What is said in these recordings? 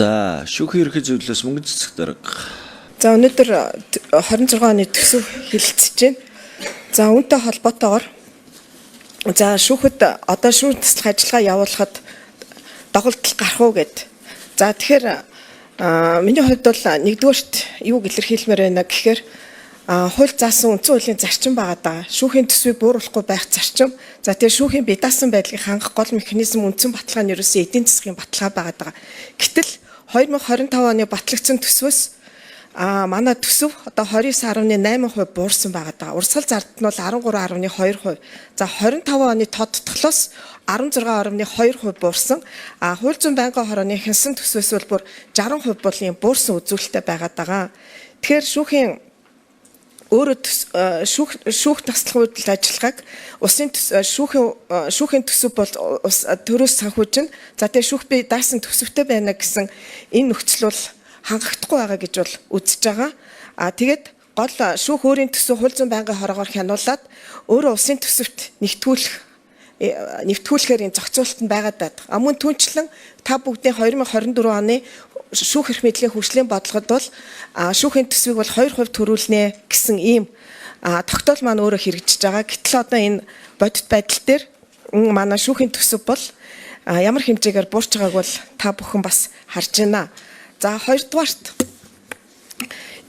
За, шүүхийн ерөнхий зөвлөлөөс мөнгөн цэцэг дарга. За, өнөөдөр 26 оны төсөв хэлэлцэж байна. За, үүнтэй холбоотойгоор, за, шүүхэд одоо шүүх таслах ажиллагаа явуулахад доголдол гарах уу гэд. За, тэгэхээр миний хувьд бол нэгдүгээрт юу илэрхийлмээр байна гэхээр хууль заасан үндсэн хуулийн зарчим байгаа даа. Шүүхийн төсвийг бууруулахгүй байх зарчим. За, тэгээ шүүхийн бие даасан байдлыг хангах гол механизм үндсэн баталгаа нь ерөөсөө эдийн засгийн баталгаа байгаа даа. Гэтэл 2025 оны батлагдсан төсвөөс манай төсөв одоо 29.8% буурсан байгаа даа. Урсгал зардал нь бол 13.2%. За, 25 оны тодтголоос 16.2% буурсан. Хууль зүйн байнгын хорооны хянсан төсвөөс бол бүр 60% бол юм буурсан үзүүлэлттэй байгаа даа. Тэгэхээр шүүхийн өөрөө шүүх таслах үйлдэл ажиллагааг улсын шүүхийн төсөв бол төрөөс санхүүжин. За, тэгээ шүүх бие даасан төсөвтэй байна гэсэн энэ нөхцөл бол хангагдахгүй байгаа гэж бол үзэж байгаа. Тэгээд гол шүүх өөрийн төсөв хууль зүйн байнгын хороогоор хянуулаад өөрөө улсын төсөвт нэвтгүүлэхээр энэ зохицуулалт нь байгаад байдаг. Мөн түнчлэн та бүгдийн 2024 оны шүүх эрх мэдлийн хөгжлийн бодлогод бол шүүхийн төсвийг бол 2% төрүүлнэ гэсэн ийм тогтоол маань өөрөө хэрэгжиж байгаа. Гэтэл одоо энэ бодит байдал дээр манай шүүхийн төсөв бол ямар хэмжээгээр буурч байгааг бол та бүхэн бас харж байна. За, хоёрдугаарт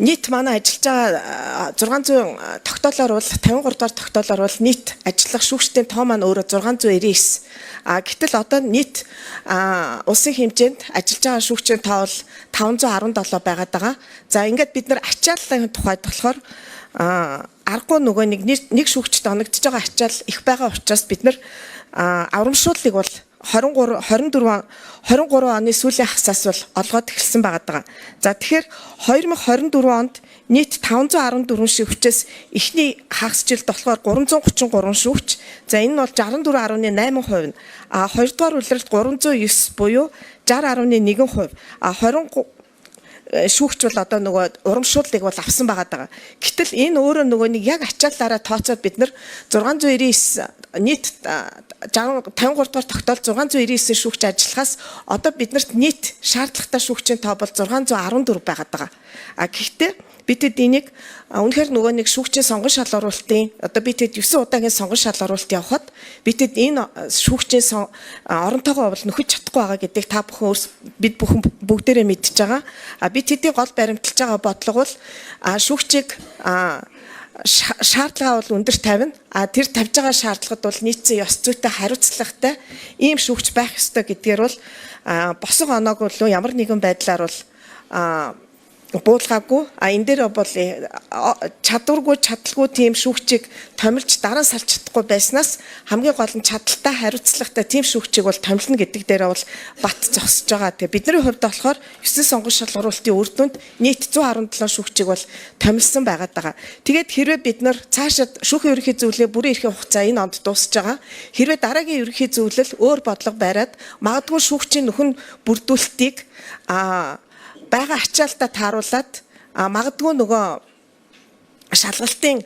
нийт манай ажиллаж байгаа 600 тогтоолоор бол 53 дугаар тогтоолоор бол нийт ажиллах шүүгчдийн тоо маань өөрөө 699. Гэтэл одоо нийт улсын хэмжээнд ажиллаж байгаа шүүгчийн тоо бол 517 байгаад байгаа. За, ингээд бид нар ачааллын тухайд болохоор аргагүй нөгөө нэг шүүгчд оногдож байгаа ачаал их байгаа учраас бид нар аврамшууллыг бол 23 24 23 оны сүүлийн хагасаас бол олгоод эхэлсэн байгаа даа. За, тэгэхээр 2024 онд нийт 514 шүүгчээс эхний хагас жилд болохоор 333 шүүгч. За, энэ нь бол 64.8% нь. Хоёрдугаар улиралд 309 буюу 60.1%. 20 шүүгч бол одоо нөгөө урамшууллыг бол авсан байгаа даа. Гэтэл энэ өөрөө нөгөө нэг яг ачааллаараа тооцоод бид нар 699 нийт 60 53 дугаар тогтоол 699 шүүгч ажиллахаас одоо биднэрт нийт шаардлагатай шүүгчийн тоо бол 614 байгаад байгаа. Гэхдээ бид энийг үнэхээр нөгөө нэг шүүгчийн сонгон шалгаруулалтын одоо бид хэд 9 удаагийн сонгон шалгаруулалт явахад бид хэд энэ шүүгчийн оронтойгоо бол нөхөж чадахгүй байгаа гэдгийг та бүхэн бид бүхэн бүгдээрээ мэдж байгаа. Бид хэдийн гол баримталж байгаа бодлого бол шүүгчийг шаардлага бол өндөр тавина. Тэр тавьж байгаа шаардлагад бол нийцсэн ёс зүйтэй, хариуцлагатай ийм шүүгч байх ёстой гэдгээр бол босго оноог бол ямар нэгэн байдлаар бол буулгаагүй. Энэ дээр бол чадваргүй, чадалгүй тийм шүүгчийг томилж дараа салж чадахгүй байснаас хамгийн гол нь чадaltaй, хариуцлагатай тийм шүүгчийг бол томилно гэдэг дээр бол бат зогсож байгаа. Тэгээ бидний хувьд болохоор 9 сонгон шалгаруулалтын үр дүнд нийт 117 шүүгчийг бол томилсон байгаад байгаа. Тэгээд хэрвээ бид нар цаашаад шүүхийн ерөнхий зөвлөлийн бүрэн эрхийн хугацаа энэ онд дуусж байгаа. Хэрвээ дараагийн ерөнхий зөвлөл өөр бодлого бариад магадгүй шүүгчийн нөхөн бүрдүүлэлтийг байгаа ачаалтаа тааруулаад магадгүй нөгөө шалгалтын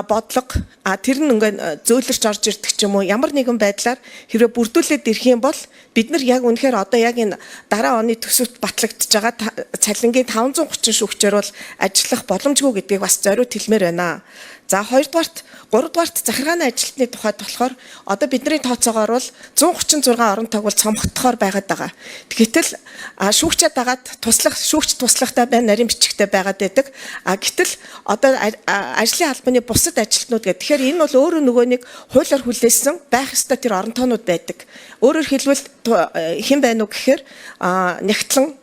бодлого тэр нь ингээд зөөлрч орж ирдэг ч юм уу, ямар нэгэн байдлаар хэрвээ бүрдүүлээд ирэх юм бол бид нар яг үнэхээр одоо яг энэ дараа оны төсөвт батлагдж байгаа цалингийн 530 шүүгчээр бол ажиллах боломжгүй гэдгийг бас зориуд хэлмээр байна. За, хоёрдугаарт, гуравдугаарт захиргааны ажилтны тухайд болохоор одоо бидний тооцоогоор бол 136 орон тоог бол цомготхоор байгаад байгаа. Гэтэл шүүгчээ дагаад туслах шүүгч туслахтай байна, нарийн бичгтэй байгаад байдаг. Гэтэл одоо ажлын албаны бусад ажилтнууд гэх. Тэгэхээр энэ бол өөрөө нөгөө нэг хуулиар хүлээсэн байх ёстой тэр орон тоонууд байдаг. Өөрөөр хэлбэл хэн байна уу гэхээр нягтлан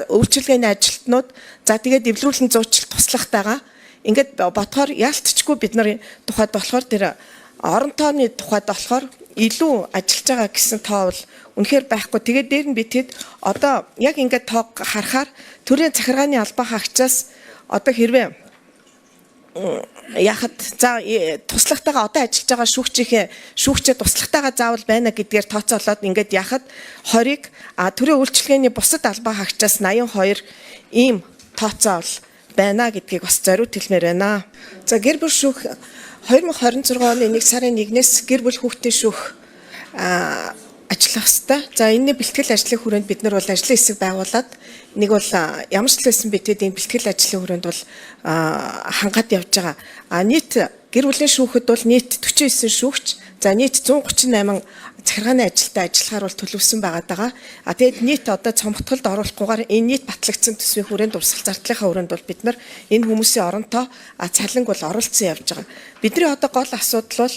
үйлчилгээний ажилтнууд, за, тэгээд эвлэрүүлэн зуучлал туслахтайгаа ингээд бодохоор яалтчгүй бид нарын тухайд болохоор тэр орон тооны тухайд болохоор илүү ажиллаж байгаа гэсэн тоо бол үнэхээр байхгүй. Тэгээд дээр нь бид хэд одоо яг ингээд тоог харахаар төрийн захиргааны албан хаагчаас одоо хэрвээ яхад, за, туслахтайгаа одоо ажиллаж байгаа шүүгчийнхээ шүүгчээ туслахтайгаа заавал байна гэдгээр тооцоолоод ингээд яхад 20-ыг, төрийн үйлчилгээний бусад албан хаагчаас 82 ийм тооцоол байна гэдгийг бас зориуд хэлмээр байна. За, гэр бүл шүүх 2026 оны 1 сарын 1-ээс гэр бүл хүүхдийн шүүх Ажиллах хэвээр. За, энэний бэлтгэл ажлын хүрээнд бид нар бол ажлын хэсэг байгуулад нэг бол ямар ч л байсан бид энэ бэлтгэл ажлын хүрээнд бол хангаад явж байгаа. А нийт гэр бүлийн шүүхэд бол нийт 49 шүүгч, за нийт 138 захиргааны ажилтаа ажиллахаар бол төлөвлөсөн байгаа даа. А тэгээд нийт одоо цомготголд оруулахгүйгээр энэ нийт батлагдсан төсвийн хүрээнд, урсгал зардлынхаа хүрээнд бол бид нар энэ хүмүүсийн оронтоо цалинг бол оролцсон явж байгаа. Бидний одоо гол асуудал бол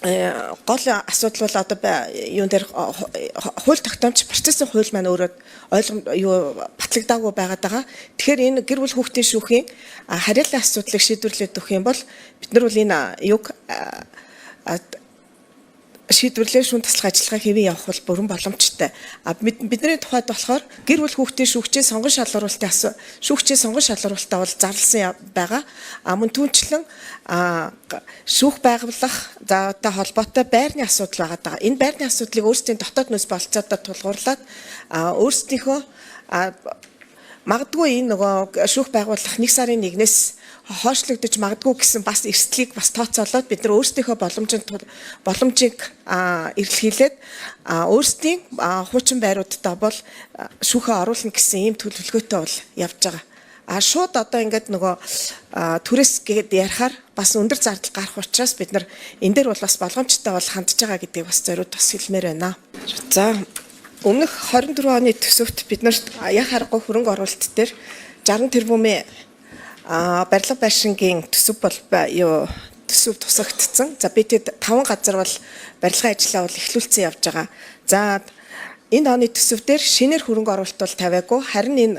гол асуудал бол одоо юун дээр хууль тогтоомж процессын хууль маань өөрөө ойлгом юу батлагдаагүй байгаад байгаа. Тэгэхээр энэ гэр бүл хүүхдийн шүүхийн харьяаллын асуудлыг шийдвэрлээд өгөх юм бол бид нар бол энэ юг шийдвэрлээ шүүн таслах ажиллагаа хэвэн явах бол бүрэн боломжтой. А бидний тухайд болохоор гэр бүл хүүхдийн шүүгчийн сонгон шалгаруулалтын асуу шүүгчийн сонгон шалгаруулалтаа бол зарласан байгаа. А мөн түүнчлэн шүүх байгуулах за одоо холбоотой байрны асуудал байгаа даа. Энэ байрны асуудлыг өөрсдийн дотоод нөөц болцоодоо тулгуурлаад өөрсдийнхөө магадгүй энэ нөгөө шүүх байгуулах 1 сарын 1-ээс хойшлогдож магадгүй гэсэн бас эрсдлийг бас тооцоолоод бид нар өөрсдийнхөө боломжийг эрэлхийлээд өөрсдийн хуучин байруудаа бол шүүхээ оруулна гэсэн ийм төлөвлөгөөтэй бол явж байгаа. А шууд одоо ингээд нөгөө түрээс гээд ярихаар бас өндөр зардал гарах учраас бид нар энэ дээр бол бас болгоомжтой бол хандж байгаа гэдгийг бас зориуд бас хэлмээр байна. За, өмнөх 24 оны төсөвт бид нарт яг харахгүй хөрөнгө оруулалт дээр 60 тэрбумын барилга байшингийн төсөв бол юу төсөв тусагдсан. За, бид тэд 5 газар бол барилгын ажлаа бол эхлүүлсэн явж байгаа. За, энэ оны төсөв дээр шинээр хөрөнгө оруулалт бол тавиагүй. Харин энэ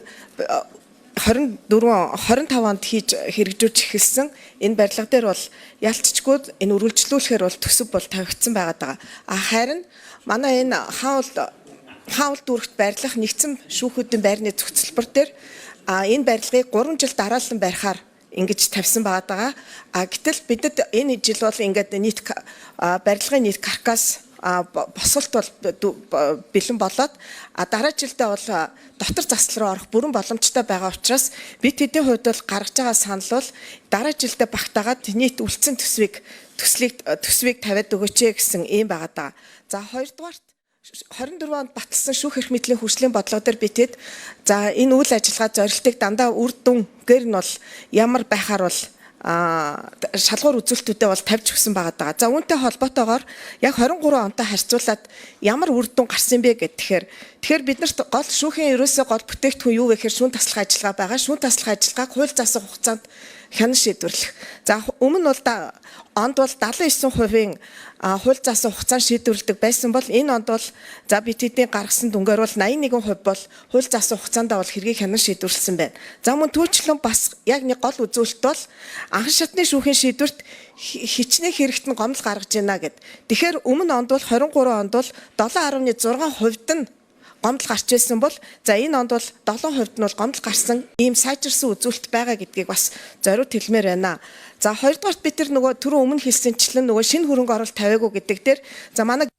24 25 онд хийж хэрэгжүүлж эхэлсэн энэ барилга дээр бол ялцчгүй энэ үргэлжлүүлэхээр бол төсөв бол тавигдсан байгаа даа. А харин манай энэ хаан уул дүүрэгт байрлах нэгдсэн шүүхүүдийн байрны зохицолбор дээр энэ барилгыг 3 жил дараалан барихаар ингэж тавьсан байгаа даа. А гэтэл бидэд энэ жил бол ингээд нийт барилгын нийт каркас босголт бол бэлэн болоод дараа жилдээ бол дотор засал руу орох бүрэн боломжтой байгаа учраас бид тэдний хувьд бол гаргаж байгаа санал бол дараа жилдээ багтаагаад нийт үлдсэн төсвийг төслийг төсвийг тавиад өгөөч гэсэн ийм байгаа даа. За, хоёрдугаарт 24 онд баталсан шүүх эрх мэдлийн хөгжлийн бодлого дээр би тэд за энэ үйл ажиллагаа зорилтыг дандаа үр дүнгээр нь бол ямар байхаар бол шалгуур үзүүлэлтүүдээ бол тавьж өгсөн байгаа даа. За, үүнтэй холбоотойгоор яг 23 онтой харьцуулаад ямар үр дүн гарсан бэ гэхээр тэгэхээр бид нарт гол шүүхийн ерөөсөө гол бүтээгдэхүүн юу вэ гэхээр шүүн таслах ажиллагаа байгаа. Шүүн таслах ажиллагааг хууль заасан хугацаанд хянан шийдвэрлэх. За, өмнө нь бол онд бол 79%-ийн хууль заасан хугацаанд шийдвэрлэдэг байсан бол энэ онд бол за бид тэдний гаргасан дүнгээр бол 81% бол хууль заасан хугацаанд бол хэргийг хянан шийдвэрлэсэн байна. За, мөн түүнчлэн бас яг нэг гол үзүүлэлт бол анхан шатны шүүхийн шийдвэрт хичнээн хэрэгт нь гомдол гаргаж байна гэд. Тэгэхээр өмнө онд бол 23 онд бол 7.6% нь гомдол гарч байсан бол за энэ онд бол 7% нь бол гомдол гарсан ийм сайжирсан үзүүлэлт байгаа гэдгийг бас зориуд хэлмээр байна. За, хоёрдугаарт бид тэр нөгөө түрүү өмнө хэлсэнчлэн нөгөө шинэ хөрөнгө оруулалт тавиагүй гэдэг дээр за манай